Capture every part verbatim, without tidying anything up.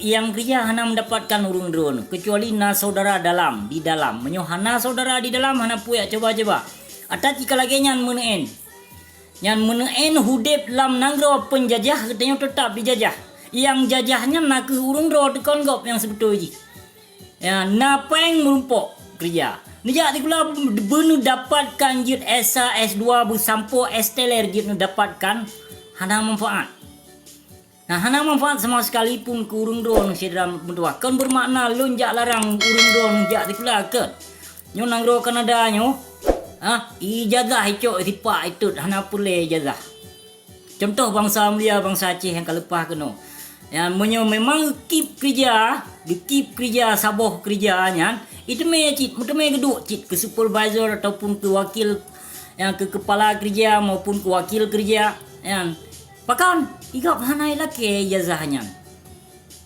Nyang keurija hana meudapatkan ureuëng droeneuh, keucuali na syedara dalam, di dalam. Meunyoe hana syedara di dalam, hana peue jak cuba-cuba. Ata cit ka lagée nyan meuneuen. Nyan meuneuen udeb lam nanggroe peunjajah geutanyoe teutap jijajah. Nyang jajah nyan na kheueh ureuëng droe teuh kon gob nyang seubeutôi jih. Ya, na péng meurumpok keurija. Neujak sikula beuneudapatkan jeuet S A, S dua, beusampoe S teler jeuet neudapatkan hana manfaat. Nah, hana manfaat sama sekalipun keu ureuëng droeneuh syedara meutuwah. Kon beumakna lôn jak larang ureuëng droeneuh jak sikula, kon. Nyoe nanggroe Kanada nyoe, ha, ijazah icok sipak itot, hana peureulée ijazah. Contoh bansa mulia, bansa Aceh nyang ka leupah keunoe. Ya, meunyoe memang geukip keurija, geukip keurija, saboh keurija nyan, iteumé cit, meuteumé geuduek cit keu supervisor ataupun keu wakil, nyang keu keupala keurija maupun keu wakil keurija, nyan. Pakon? Igob hana ilakée ijazah nyan.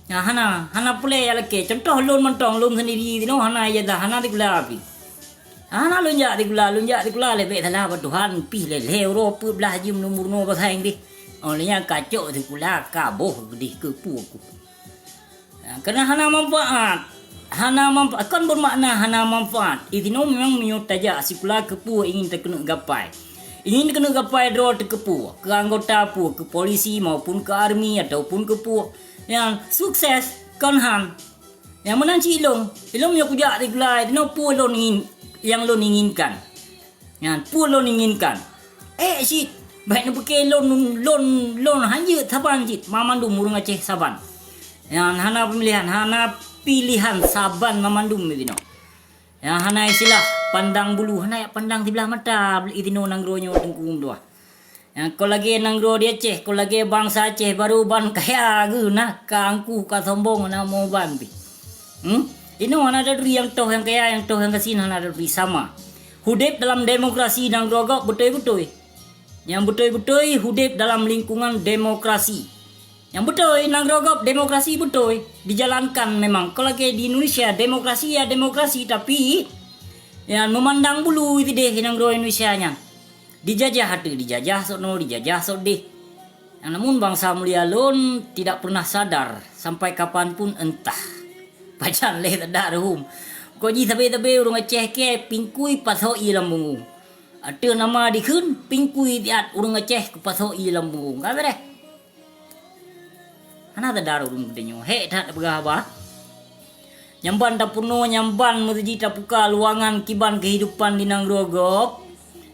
Nah, hana, hana peureulée ilakée. Contoh lôn mantong, lôn sendiri sinoe hana ijazah, hana sikula pih. Hana lôn jak sikula, lôn jak sikula lé bék salah bak Tuhan, pih lé lhée uroe peuet blaih jeuem lôn meurunoe basa Inggréh. Oh, lé nyan ka cok sikula ka boh geudeh keu peue ku. Ha, keureuna hana manfaat. Hana manfaat, kon beumakna hana manfaat. Isinoe memang meunyoe tajak sikula keu peue ingin takeuneuk gapai. Ingin takeuneuk gapai droe teuh keu peue, keu anggota peue, keu polisi maupun keu army ataupun keu peue. Nyang sukses kon han. Nyang meunan cit ilôn, ilôn meunyoe kujak sikula, inoe peue lôn ingin, nyang lôn inginkan. Nyan peue lôn inginkan. Ék cit, bék neupiké lôn, lôn, lôn hanjeuet saban cit, mamandum ureuëng Aceh saban. Nyan hana peumilihan, hana pilihan saban mamandum inoe. Nyang hana istilah pandang bulu, hana jak pandang siblah mata inoe nanggroe nyoe Teungku meutuwah. Nyang kon lagée nanggroe di Aceh, kon lagée bansa Aceh barô ban kaya geuh na, ka angkuh ka sombong na meuuban pih. Hmm? Inoe hana taturi nyang toh nyang kaya, nyang toh nyang gasien hana taturi sama. Udeb dalam demokrasi nanggroe gob beutôi-beutôi. Nyang beutôi-beutôi udeb dalam lingkungan demokrasi. Nyang beutôi, nanggroe gob demokrasi beutôi dijalankan memang. Kon lagée di Indonesia, demokrasi ya demokrasi, tapi nyang meumandang bulu sideh nanggroe Indonesia nyan. Dijajah ateueh, dijajah sot noe, dijajah sot deh. Nyang namun bansa mulia lôn tidak pernah sadar sampai kapan pun entah. Pajan lé teudak reuhum. Kok jih sabe-sabe ureuëng Aceh ke pingkui pasoe ié lam bungong. Ateueh nama dikheun pingkui siat ureuëng Aceh keu pasoe ié lam bungong. Ka beureh. Hana teudaru ureuëng geutanyoe. Hék that peugah haba. Nyang ban tapeurunoe, nyang ban meuseuji tapuka luwangan kiban keuhidupan di nanggroe gob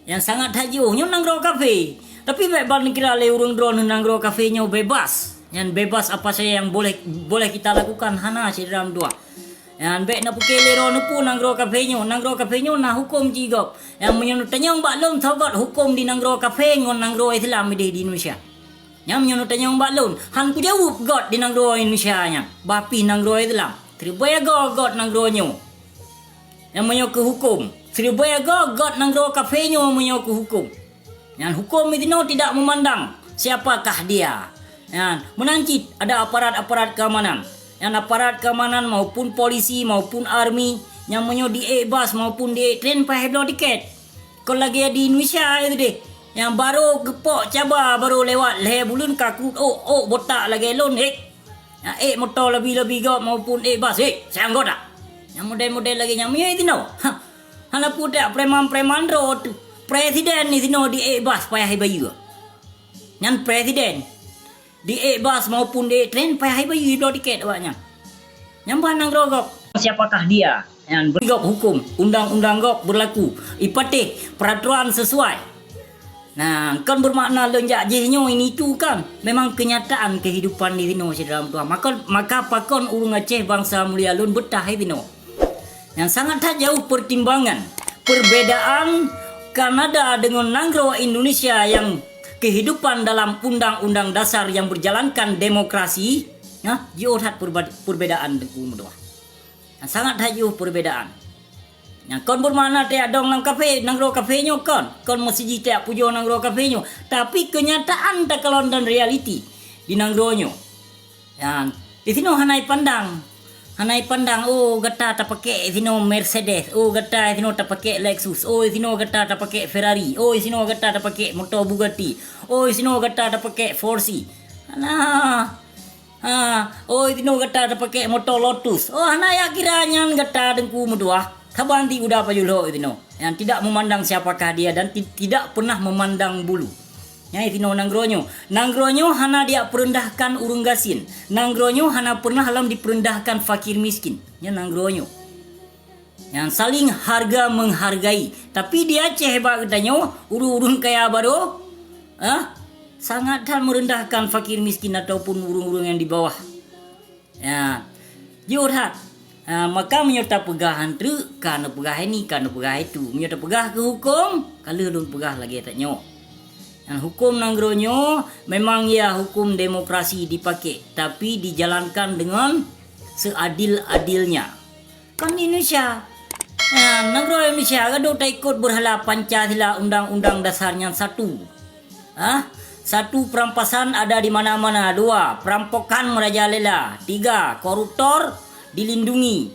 nyang sangat that jiôh. Nyoe nanggroe kafé. Tapi bék ban kira lé ureuëng droeneuh nanggroe kafé nyoe bebas. Nyan bebas apa saja yang boleh, boleh kita lakukan, hana syedara meutuwah. Nyan bék na pike lé droeneuh peue nanggroe kafé nyoe. Nanggroe kafé nyoe na huköm jih gob. Nyang meunyoe neutanyong bak lôn, soe göt huköm di nanggroe kafé ngon nanggroe Islam ideh di Indonesia? Nyang meunyoe neutanyong bak lôn, han kujaweueb göt di nanggroe Indonesia nyan, bah pih nanggroe Islam. Siribèe goe göt nanggroe nyoe. Nyang meunyoe keu huköm, siribèe goe göt nanggroe kafé nyoe meunyoe keu huköm. Nyan huköm di sinoe tidak memandang siapakah dia. Nyan, meunan cit ada aparat-aparat keamanan. Nyan aparat keamanan maupun polisi maupun army nyang meunyoe di ék bas maupun di ék tren payah bloe tiket. Kon lagée di Indonesia itu deh. Nyang barô geupok caba, barô lewat lhée buleuen ka kruet ôk, ôk botak lagée lôn, hek. Nyang ék moto labi-labi gob maupun ék bas, hek, siang gob dak. Nyang model-model lagée nyan meunyoe di sinoe. Ha. Hana putéh preman-preman droe teuh. Presiden di sinoe di ék bas payah ibayeue. Nyan presiden. Di ék bas maupun di ék tren payah ibayeue bloe tiket awaknyan. Nyang ban nanggroe gob. Siapakah dia? Nyan bri gob huköm, undang-undang gob beurlaku. Ipatéh peraturan sesuai. Nah, kon beumakna lôn jak jih nyoe ini tu kan. Memang kenyataan kehidupan di sinoe syedara meutuwah. Maka, maka pakon ureuëng Aceh bansa mulia lôn beutah di sinoe. Nyang sangat that jauh pertimbangan perbedaan Kanada dengan nanggroe Indonesia yang kehidupan dalam undang-undang dasar yang berjalankan demokrasi, nah, jauh that perba-, perbedaan Teungku meutuwah. Nyang sangat that jauh perbedaan. Nyang kon beumakna tajak dong lam kafé, nanggroe kafé nyoe kon, kon meusiji tajak pujoe nanggroe kafé nyoe, tapi kenyataan takalon dan realiti di nanggroe nyoe. Nyan, di sinoe hana ipandang. Hana ipandang, oh, gata tapakék sinoe Mercedes, oh, gata sinoe tapakék Lexus, oh, sinoe gata tapakék Ferrari, oh, sinoe gata tapakék moto Bugatti, oh, sinoe gata tapakék Porsche. Alah. Ha, oh, inoe gata tapakèk moto Lotus. Oh, hana jak kira nyan gata Teungku meutuah. Saban di uda pajoh lhok inoe. Yang tidak memandang siapakah dia dan ti-, tidak pernah memandang bulu. Nyan inoe nanggroe nyoe. Nanggroe nyoe hana jak peurendahkan ureuëng gasien. Nanggroe nyoe hana pernah lom dipeurendahkan fakir miskin. Nyan nanggroe nyoe. Yang saling harga menghargai. Tapi di Aceh bak geutanyoe, ureuëng-ureuëng kaya baroe, ah, sangat that merendahkan fakir miskin ataupun ureuëng-ureuëng yang di bawah. Ya, jeuet that. Ah, maka meunyoe tapeugah han treuk, ka neupeugah ini, ka neupeugah itu. Meunyoe tapeugah keu huköm, ka lheueh lôn peugah lagée that nyoe. Dan huköm nanggroe nyoe memang ya huköm demokrasi dipakai, tapi dijalankan dengan seadil-adilnya. Kan Indonesia. Nah, nanggroe Indonesia gadoh taikot beurhala Pancasila, Undang-Undang Dasar nyan satu. Ah, satu, perampasan ada di mana-mana. Dua, perampokan merajalela. Tiga, koruptor dilindungi.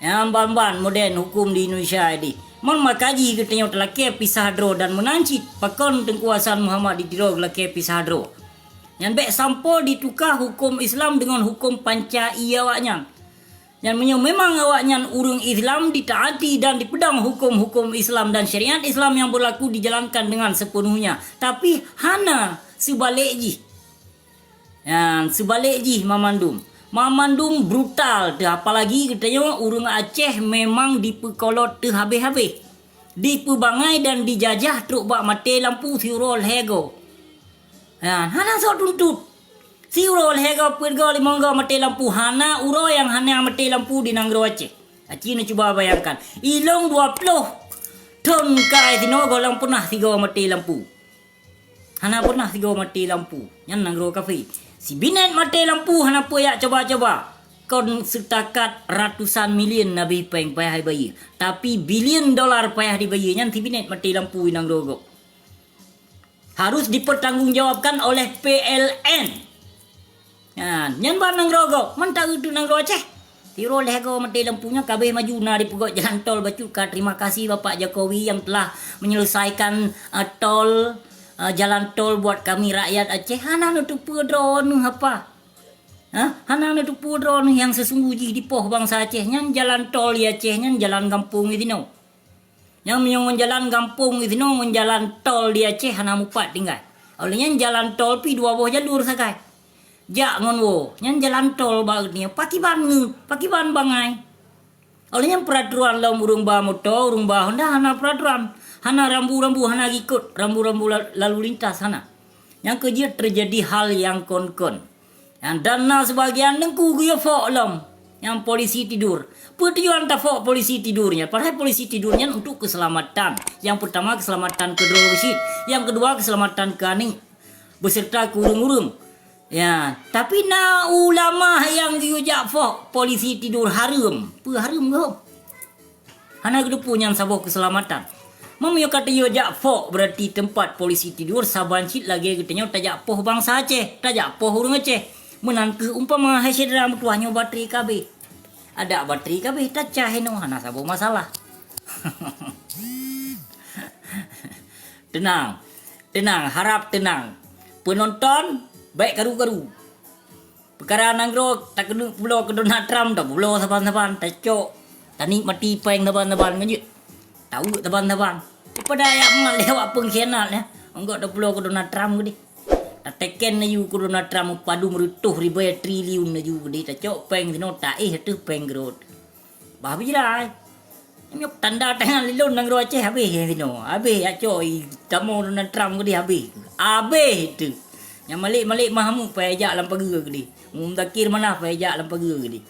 Nyan ban-ban modern huköm di Indonesia di. Mon maka jih geutanyoe talakée pisah droe dan meunan cit, pakon Teungku Hasan Muhammad di Tiro geulakée pisah droe. Nyan bék sampoe dituka huköm Islam deungon huköm panca ié awaknyan. Nyan meunyoe memang awaknyan ureuëng Islam, ditaati dan dipeudong huköm-huköm Islam dan syariat Islam yang berlaku dijalankan dengan sepenuhnya. Tapi hana seubalek jih. Nyan seubalek jih mamandum. Mamandum brutal teuh, apalagi geutanyoe ureuëng Aceh memang dipeukolot teuh habéh-habéh. Dipeubangai dan dijajah trok bak maté lampu siuroe lhée goe. Nyan, hana soe tuntot. Siuroe lhée goe, peuet goe, limong goe maté lampu, hana uroe nyang hana maté lampu di nanggroe Aceh. Aci neucuba bayangkan, ilong dua ploh thon kai sinoe gohlom peunah sigoe maté lampu. Hana peunah sigoe maté lampu. Nyan nanggroe kafé. Sibinet maté lampu hana peue jak coba-coba. Kon seutakat ratusan milion habéh péng payah jibayeue. Tapi bilion dolar payah jibayeue. Nyan sibinet maté lampu di nanggroe gob. Harus dipertanggungjawabkan oleh P L N. Nyan, nyan ban nanggroe gob, mantong teuk nanggroe Aceh. Siuroe lhée goe maté lampu nyan kabéh maju na dipeugot jalan tol bacut ka. Terima kasih Bapak Jokowi yang telah menyelesaikan, eh, tol, eh, jalan tol buat kami rakyat Aceh. Hana neuteupeue droeneuh apa? Hah? Hana neuteupeue droeneuh nyang seusunggoh jih dipoh bansa Aceh nyan jalan tol di Aceh nyan jalan gampông di sinoe. Nyang meunyoe ngon jalan gampông di sinoe ngon jalan tol di Aceh hana mupat tinggai. Oleh nyan jalan tol pih dua boh jalur sagai. Jak ngon woe, nyan jalan tol bak geutanyoe. Pakiban ngeueb, pakiban bangai. Oleh nyan peuraturan lom ureuëng ba moto, ureuëng ba Honda hana peuraturan. Hana rambu-rambu, hana gikot rambu-rambu la-, lalu lintas hana. Nyang keujeuet teujadi hal nyang kon-kon. Nyan dan na seubagian teungku geuyue fok lom nyang polisi tidur. Peue tujuan tafok polisi tidur nyan? Padahai polisi tidur nyan untuk keuseulamatan. Nyang peurtama keuseulamatan keudroe cit, nyang keudua keuseulamatan keu aneuëk beuseureuta keu ureuëng-ureuëng. Ya, tapi na ulama nyang geuyue jak fok polisi tidur hareuem. Peue hareuem gob? Hana geuteupeue nyan saboh keuseulamatan. Meunyoe ka teuyue jak fok, beurati teumpat polisi tidur saban cit lagée geutanyoe tajak poh bansa Aceh, tajak poh ureuëng Aceh. Meunan kheueh umpama hai syedara meutuah nyoe batri kabéh. Adak batri kabéh tacah inoe hana saboh masalah. Teunang, teunang, harab teunang. Peunonton, bék karu-karu. Peukara nanggroe takeuneuk peubloe keu Donald Trump, tapubloe saban-saban, tacok, tanikmati péng saban-saban ngon jeuet. Taweuek saban-saban. Daripada ayat mat lé awak pengkhianat nyan, anggok tapubloe keu Donald Trump keudeh. Tateken laju keu Donald Trump padum reutôh ribée triliun laju keudeh, tacok péng sinoe taéh ateueh péng keurot. Bah bira ai. Nyoe tanda tangan lé lôn nanggroe Aceh habéh nyang sinoe. Habéh jak cok i tamong Donald Trump keudeh habéh. Habéh teuk. Nyang Malik-Malik Mahmud payah jak lam pageue keudeh. Muzakir Manaf payah jak lam pageue keudeh.